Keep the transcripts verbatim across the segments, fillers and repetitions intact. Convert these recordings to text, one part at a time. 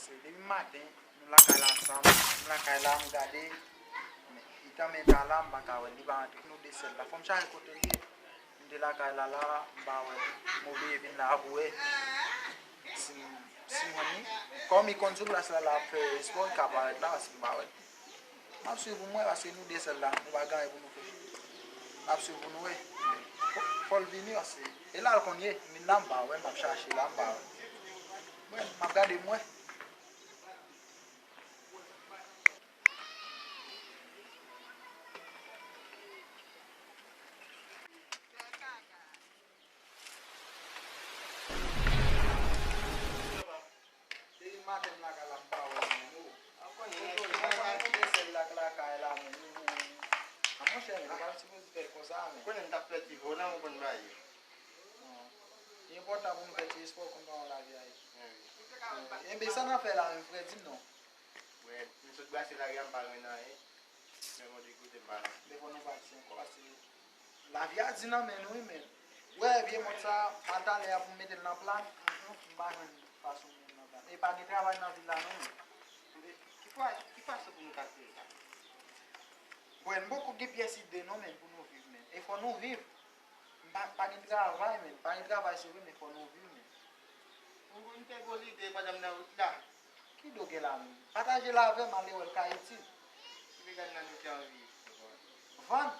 Se depi maten, nou lakay la ansanm, m lakay la, m gade, men li tanmen ta la, m pa ka wè l, li pa rantre. Nou de sèl la, fò m chache kote l ye. M te lakay la la, m pa wè l. M oblije vin la pou wè si m, si m jwenn li. Kòm li konn sou plas la, l ap fè espò, li ka parèt la, paske m pa wè l. M ap swiv pou m wè, paske nou de sèl la, nou pa gen anyen pou nou fè. M ap swiv pou nou wè. Fò, fò l vini, paske e la l konn ye, m vin la, m pa wè, m ap chache la, m pa wè. Mwen, m ap gade, m wè. Depi maten m lakay la, m pa wè l menm, o. Ou konnen, mwen, mwen, mwen, mwen, sèl la k lakay la, menm. A, monchè, men, ou pa sipoze fè l konsa, men. Konnen m t ap fè ti volan, ou konn bagay yo. Non. Li enpòtan pou nou fè ti espò, konn kòman lavi a ye. Wi. Enben, sa n ap fè la menm, frè, di m non. Wè, m sot brase lari a, m pa jwenn anyen. Men Bondye koute m pa la. Men fò nou pati ankò, paske lavi a di nan men nou, wi, men. Wè, vye mòd sa, a talè a pou m mete l nan pla, m pa jwenn fason m mete l nan pla. E pa gen travay nan vil la, non, men. Men ki fa-, ki fason pou nou kalkile sa? Bon, n poko gen pyès ide, non, men, pou nou viv, men. E fò nou viv. M pa, pa gen travay, men. Pa gen travay, se vre, men fò nou viv, men. Ou konn fè gwo lide pandan m nan wout la. Ki do gen la menm? Pataje l avè m, ale wè l ka itil. Ti begad nan nou ki anvi vann.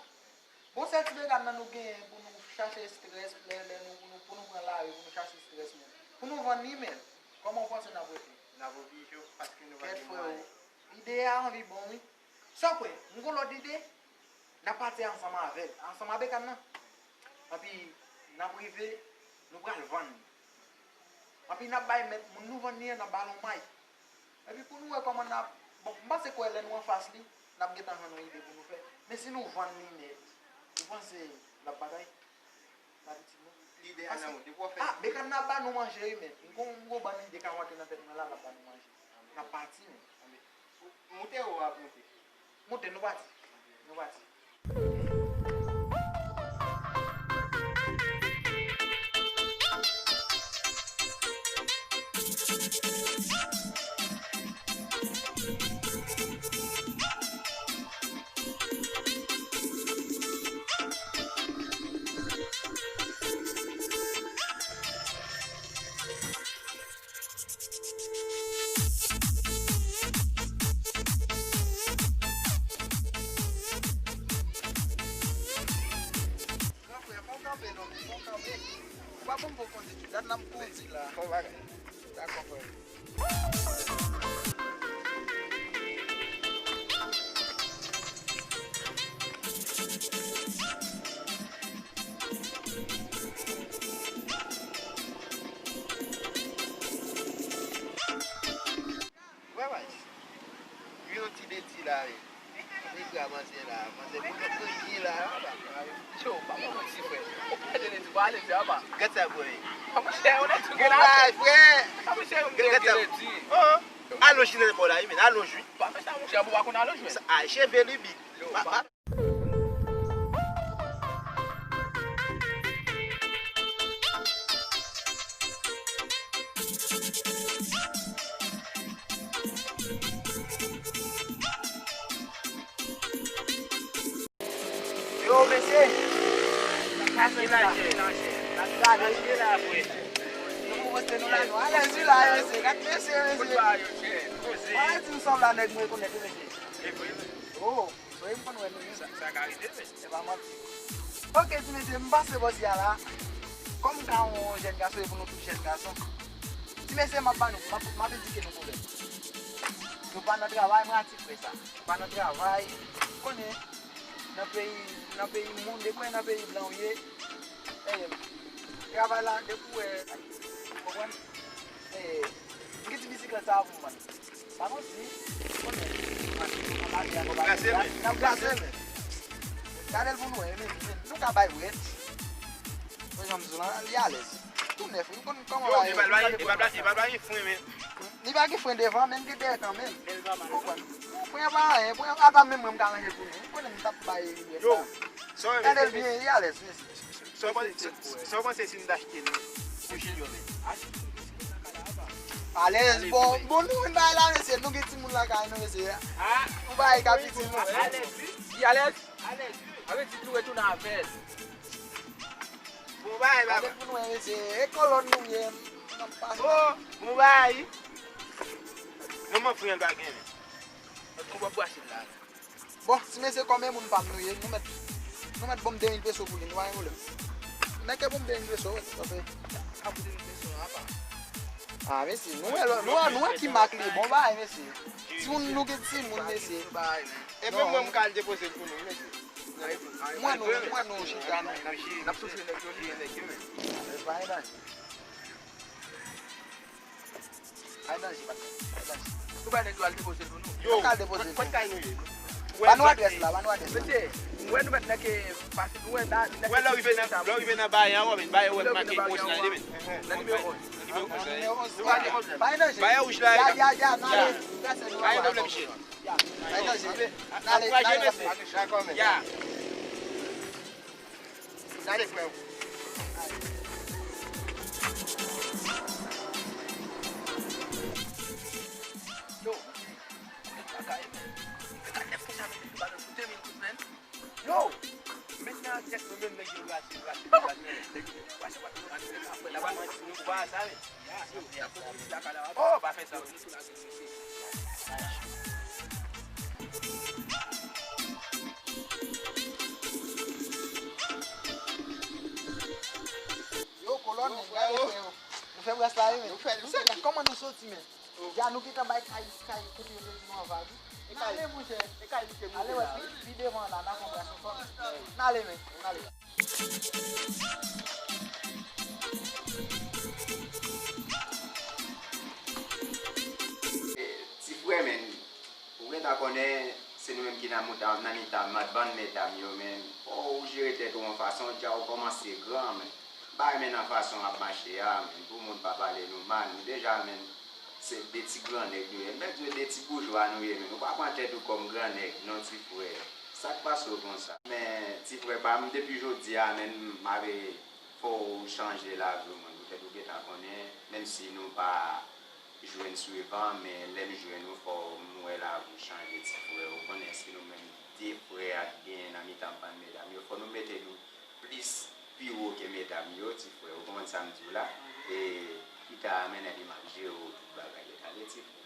Bon, sèl ti begad nan nou genyen pou nou chache estrès, lè, lè nou, pou nou, pou nou pran lari, pou nou chache estrès menm. Pou nou vann li menm. Kòman w panse n ap rete? N ap oblije, paske nou pa gen mwayen. Kèt, freo, ide a anvi bon, wi. Sa w kwè? M gon lòt ide. N ap pati ansanm avè l, ansanm a bekad nan. Anpi, n ap rive, nou pral vann li. Anpi, n ap bay mèt moun nou vann li an, n ap ba l yon may. Epi pou nou wè kòman n ap, bon, m panse kwè lè nou anfas li, n ap gentan jwenn yon ide pou nou fè. Men si nou vann li nèt, ou panse l ap batay? N ap itil nou? Lide a nan wout, depi w fè. Ah, bekad nan ap ba nou manje, wi, men. M gon, m gon bann ide k ap rantre nan tèt mwen la, l ap ba nou manje. N ap pati, men. Moute ou ap moute? Moute, nou pati. Nou pati. Gran frè, fò w kanpe non, fò w kanpe. Ou pa konn pou kondi, dat la m kondi la. Bon bagay. Dakò, frè. Wè, wè. Vin yon ti deti la, wi. Li gra manzè la. Manzè pou nou kriye la. Yo, pa bon ti frè. Ou pa de leti, pa leti anba. Gad sa, boy. A monchè, ou leti gen la. Frè. A monchè, ou gen leti. Alonj ki nan bò la, wi, men alonj, wi. Pa fè sa, monchè, ou pa konn alonj, men. Ay, cheve li big. Yo, pa, pa. Yo, mesye. Sa se la. N ap gade, wi. Nou pou poste nou la, nou alèz, wi, la, mesye. Gad mesye, mesye. Mwen di nou sanble a nèg mwen rekonèt, wi, mesye. Oh. Wi, m konn wè nou, wi. Sa, sa ka rive, men. Se pa manti. Oke, ti mesye, m pase bò si a la. Kòm m ka yon jèn gason, e pou nou tout jèn gason. Ti mesye, m ap ba nou, m ap, m ap edike nou pou lè. Nou pa nan travay, mwen a ti frè sa. Nou pa nan travay, konnen, nan peyi, nan peyi moun, depi w nan peyi blan ou ye, e, travay la, depi w wè, konprann? E, m gen ti bisiklèt sa a pou m vann. Pa manti, konnen. N ap gade, n ap gade. Gade l pou nou wè, men, men, nou ka bay wèt. Wè jan m di w la, li alèz. Tou nèf, wi, konn kòman bagay yo. Li pa gen fren, men. Li pa gen fren devan, men l gen dèyè kanmenm. Ou konprann? Fren pa anyen, fren, ata menm mwen m ka ranje pou nou. Ou konnen m t ap bay wèt la. Gade l byen, li alèz, mesye. Sa w panse, sa, sa w panse si m t achte l pou Junior menm? Achte l pou Junior nan kay la, apa. Alèz, bon, bon, nou menm bagay la, mesye, nou gen timoun lakay nou, mesye. Ah, nou bagay k ap itil nou. Alèz, wi. Li alèz? Alèz, wi. Sa vle di nou retounen avè l. Bon bagay, papa. Gade pou nou wè, mesye, e kolòn nou ye, n ap pase. Oh, bon bagay. Manman fri an pa gen, men. Mèt kou w ap brase l la. Bon, ti mesye, kòm e moun pa m nou ye, nou mèt, nou mèt ban m de mil peso pou li, nou pa gen pwoblèm. Nèg ke ban m de mil peso, wi, sa fè. A pou de mil peso, apa. Ah, mesye, nou wè, nou wè, nou wè ki mak li, bon bagay, mesye. Timoun, nou gen timoun, mesye. E menm mwen, m ka al depoze l pou nou, mesye. Mwen nou, mwen nou chita, nou. N ap souse nèg yo, li gen nèg yo, men. Pa gen danje. Pa gen danje, pa gen danje. Nou bay nèg yo al depoze l pou nou. Yo, yo ka al depoze l pou nou. Kot kay nou ye? Ban nou adrès la, ban nou adrès la. Mesye, nou wè nou mèt nan ke pase, nou wè la, li nan ke... Wè lè w rive nan, lè w rive nan Bayan an, wè, men Bayan an, wè make onz nan li, men. Nan nimewo onz. Nan nimewo onz. Nan nimewo onz. Nou pa gen pwoblèm. Pa gen danje. Bayan wouj la, ya, ya, ya, n ale. Trase nou. Pa gen pwoblèm, cheri. Ya. Pa gen danje. N ale, n ale. Ankouraje mesye. Dakò, men. Ya. N ale, frè. Yo, gade bagay, men. Gade nèf konsa, men, li ba nou de mil goud, men. Yo! Men nan tèt nou menm, nèg yo rache, rache, rache. Nèg yo rache, rache, rache, rache. Apre, la, ba nou, nou pa sa, men. Oh, pa fè sa. Yo, kolòn, men, gade, frè, yo. Nou fè bras la, wi, men. Nou fè, nou fè. Kòman nou soti, men? Ya, nou gentan bay kay, kay, kote yo te di nou anvan, wi. N ale, monchè. Ale, wè, pi, pi devan la, n a fè yon bras ansanm. N ale, men. N ale. Ti frè, men, ou gentan konnen, se nou menm ki nan mouta-, nan mitan bann medam yo, men, fò w jere tèt ou yon fason, dja ou kòmanse gran, men. M pa renmen nan fason w ap mache a, men, pou moun pa pale nou mal, nou deja, men, se de ti gran nèg nou ye. M mèt di w de ti boujwa nou ye, men, ou pa pran tèt ou kòm gran nèg, non, ti frè. Sa k pase w konsa? Men, ti frè pa m, depi jodi a, men, m ap fò w chanje lavi w, mwen. Poutèt ou gentan konnen, menm si nou pa jwenn souvan, men lè m jwenn ou, fò m wè lavi w chanje, ti frè. Ou konnen se nou menm de frè a k genyen nan mitan bann medam yo. Fò nou mete nou plis, pi wo ke medam yo, ti frè. Ou konprann sa m di w la? E pita a, men, epi m ap jere w tout bagay. Gade, ti frè.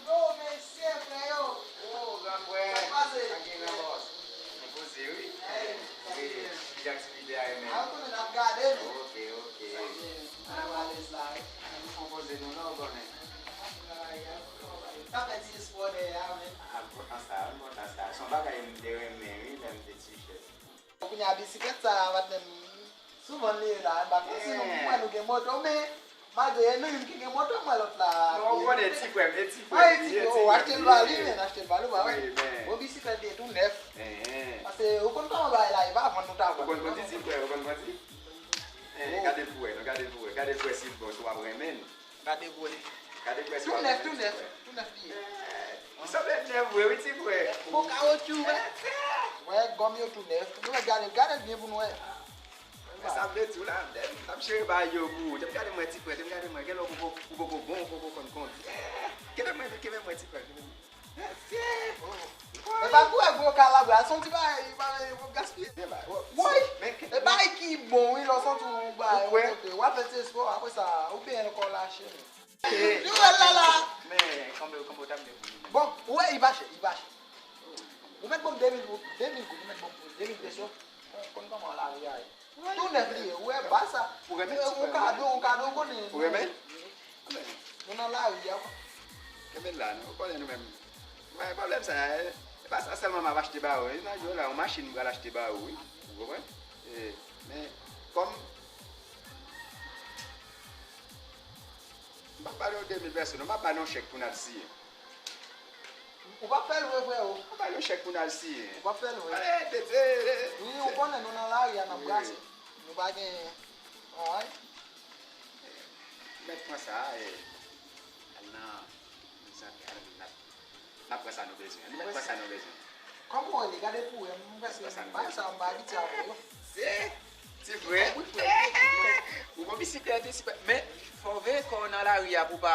Yo, mesye, frè yo. Oh, gran frè. Sa k pase? Sa gen, gran bòs? Mwen poze, wi. Wi. Ki aktivite a ye menm? A, ou konnen n ap gade nou. Ok, ok. Sa gen, nou alèz la, wi. Mwen poze nou, non, ou konnen. Sa fè ti espò dèyè a, men. A, m kontan sa, m kontan sa. Se yon bagay m te renmen, wi, lè m te ti jèn. Kounye a bisiklèt sa a, patnè m, souvan li ye la, m pa konn si nou, m wè nou gen moto, men malgre e nou youn ki gen moto, m wè lòt la. Non, ou konnen ti frè m, e ti frè m li ye, ti frè m li ye. Ou achte l ba li, men, achte l ba li, ou pa wè? Wi, men. Bon, bisiklèt li ye tou nèf. Paske ou konn kòman bagay la ye, pa vann nou ta vann. Ou konn kondi, ti frè, ou konn kondi? Gade l pou wè, non, gade l pou wè, gade l pou wè si l bon, si w ap renmen l. Gade vre. Gade prèske tou nèf, tou nèf, tou nèf li ye. Li sanble nèf vre, wi, ti frè. Bon kawotchou, wè. Wè, gòm yo tou nèf. Nou mèt gade, gade l byen pou nou wè. Men sa m vle di w la, m t ap jere bagay yo pou ou. Te m gade mwen, ti frè, te m gade mwen. Gen lè ou poko, ou poko bon, ou poko konn kondi. Kenbe mwen, kenbe mwen, ti frè, kenbe mwen. Mesye! E pa pou wè gwo kalabwa, se yon ti bagay, bagay, pou gaspiye. Woy! E bagay ki bon, wi, lè w santi w bay yon kote. W ap fè ti espò, apre sa, ou byen kò w lache. Li wè l la la. Men, konbe, konbe w ta vle pou li. Bon, ou wè, li pa chè, li pa chè. Ou mèt ban m de mil goud, de mil goud, ou mèt ban m de mil peso. Konn kòman lari a ye. Tou nèf li ye, ou wè, ba sa. Ou renmen ti frè m? Yon kado, yon kado, ou konnen. Ou renmen? Nou nan lari a, kwa. Kenbe l la, non, ou konnen nou menm. Mwen, pwoblèm sa, e pa sa sèlman m ap achte ba ou, wi. Nan jou la, yon machin m pral achte ba ou, wi. Ou konprann? E, men, kòm m p ap ba nou de mil pèso, non, m ap ba nou yon chèk pou n al siyen. Ou p ap fè l vre, frè, o. Ou ba nou chèk pou n al siyen. Ou p ap fè l vre. Ale, tete. Wi, ou konnen nou nan lari a, n ap brase. Nou pa gen, anyen. Mèt pran sa, e, al nan, nan zante, al nan, n ap pran sa nou bezwen. Nou mèt pran sa nou bezwen. Kòman w rele? Gade pou wè, m pèse, bagay sa m pa abitye avè yo. Se ti frè. Ou gon bisiklèt wi, ti frè. Men, fò w veye kò w nan lari a pou pa.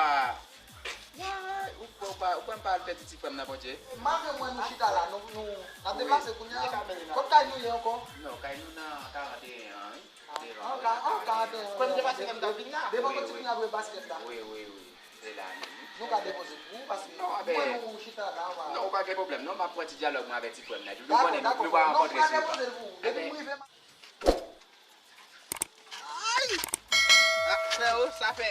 Ou pa, ou pa, ou pa al pèdi ti frè m nan, Bondye. M avè mwen nou chita la, nou, nou, n ap deplase kounye a. Kot kay nou ye ankò? Non, kay nou nan karant e en an, wi. An ka, an karant e en an. Devan kot ti frè m ap jwe baskèt la. Wi, wi, wi. Se la menm. Nou ka depoze pou ou, paske mwen nou chita la, anba. Non, ou pa gen pwoblèm, non, m ap pran ti dyalòg mwen avèk ti frè m nan. Nou konnen nou, nou va rankontre sou. Depi m rive, Ay! Ah, freo, sa fè.